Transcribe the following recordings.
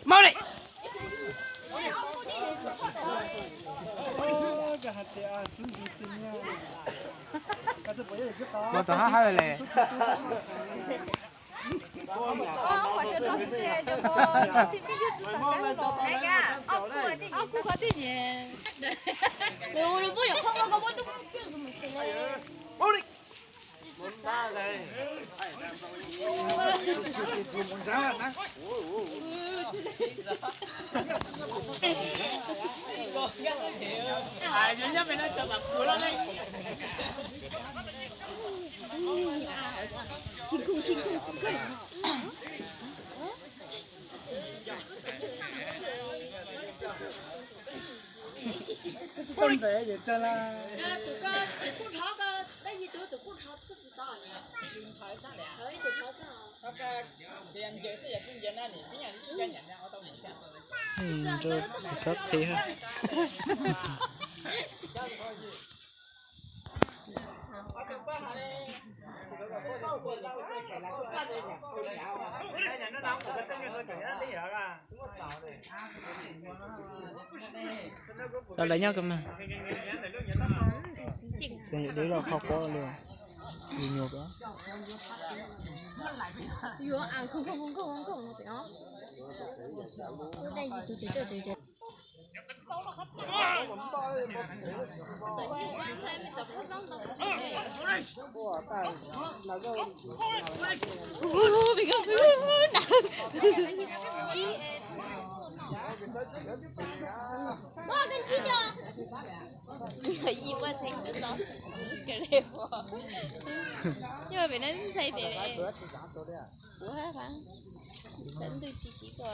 Mau li. Los rov qab hab le. Sab qhia. Tau lawv nyob kawg mas. Deb los qhov pob li, nyuag nyuag. Yog pem no ntshai tias ua ntwj tsis txiv ko.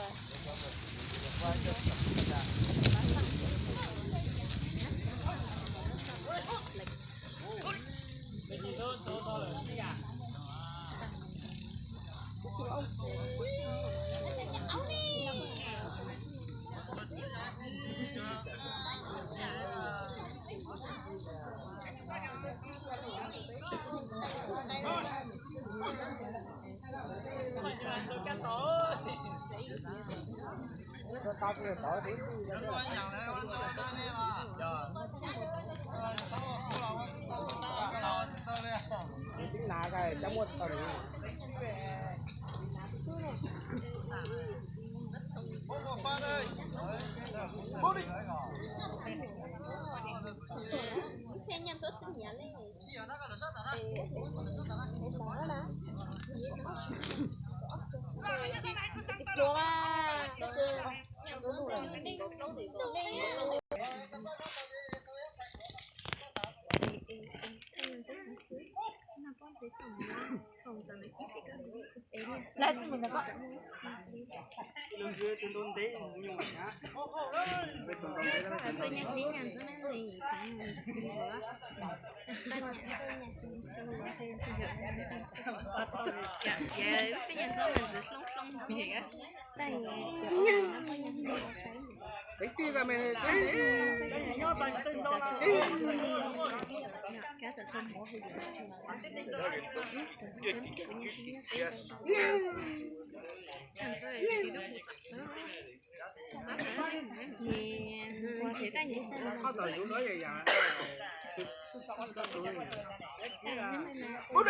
Ub,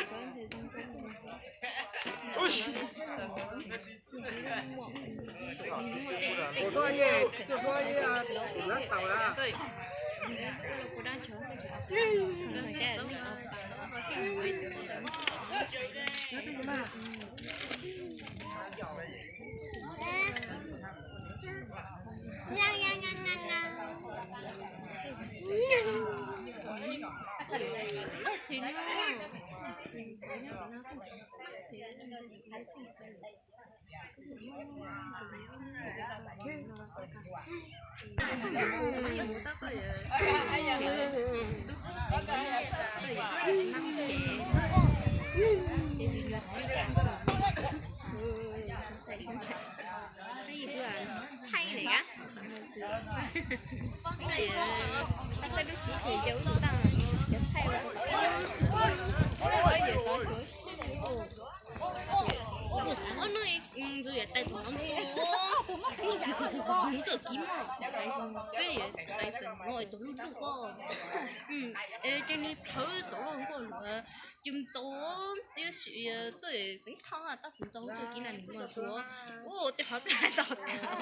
nws ntxuav yuav tais tus no ntxuav. Hnub tawm kib mog, peb yuav tais xeem no tus lub ntuj ko, es cia li plhawv saum loj nkuaj luav, ces mus txaus tias tuaj xeev thoj tau xeev txaus txuj kib na nws mus xwb. Ua tej qhov peb hais tau tas,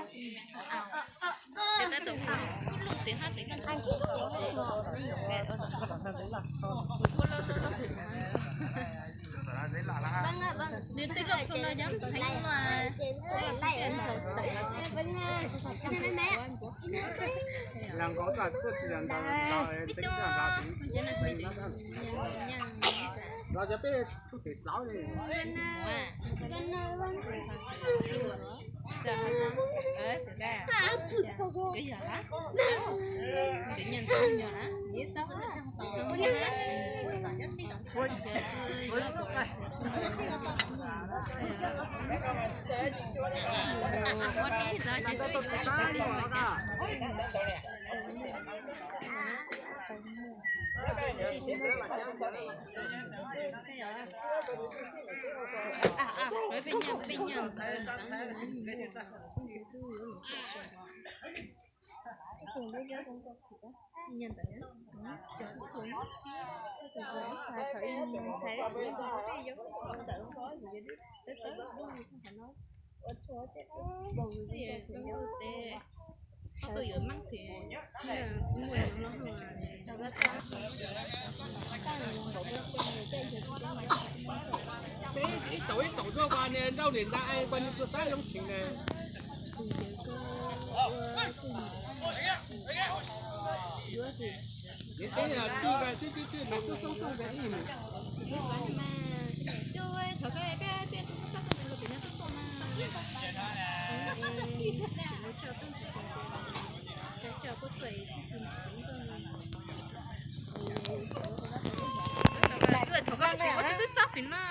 ces tab tom lub lub tias hab tias koj nws tej loj txog no yog heev mas. Los cov peb tub tes plaub li. Ib taum ib taum tuaj, ua niag nrauj niam nta, ua niag txua sab zoo cheem na. Niam tij twb twb twb twb mas xoob xoob xoob ib mus. Thaum koj tsis ua txuj txoj pim no,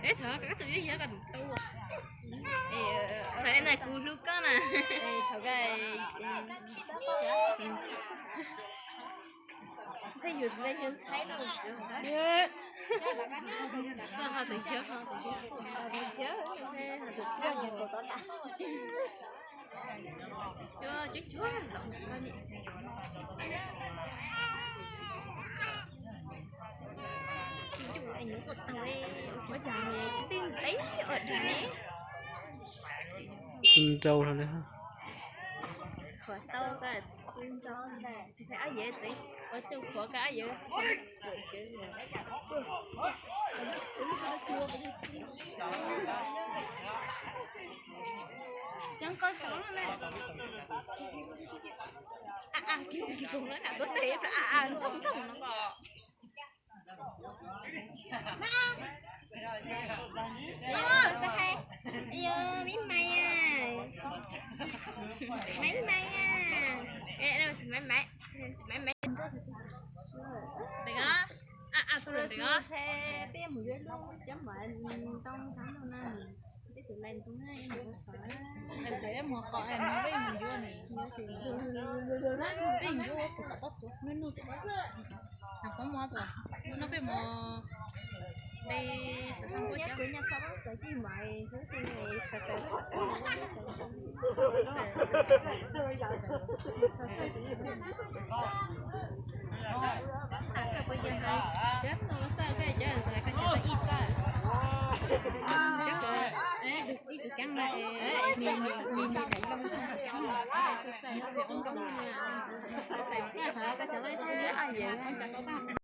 es thaum koj tus yuav yog koj tus tau. Thaum ntawd kuv hlub koj na. Thaum ntxhais yus tus ntxhais ntxhais no, koj ho tus yawg ho tus yawg, tus yawg ho tus yawg. Cov cov saum koj niam. Tsis yuj es nyuam qhuav tau, ua cas tij ntev ua dag ne. Nrau hlo li. Qhuav tau koj tij nrau ntag, thaiv ab yev tsev, ua tsuj qhuav koj ab yev. Cov nqaij tod na, a a kiag kiag koog na, tuav tes a a ntog ntog no ko. Ayo, mib mais a, maiv mais a, maiv mais, maiv mais. Tus ntxhais peb mus yuav lub cov mov ntoo ntxhab ntoo na, peb tus lais ntoo na, mus qhov no peb mus yuav ni, peb mus yuav kuv tom pob tsuas nub nub, qhov muab tus no peb mus. Ib tug keeb na, ib tug keeb na, ib tug keeb na.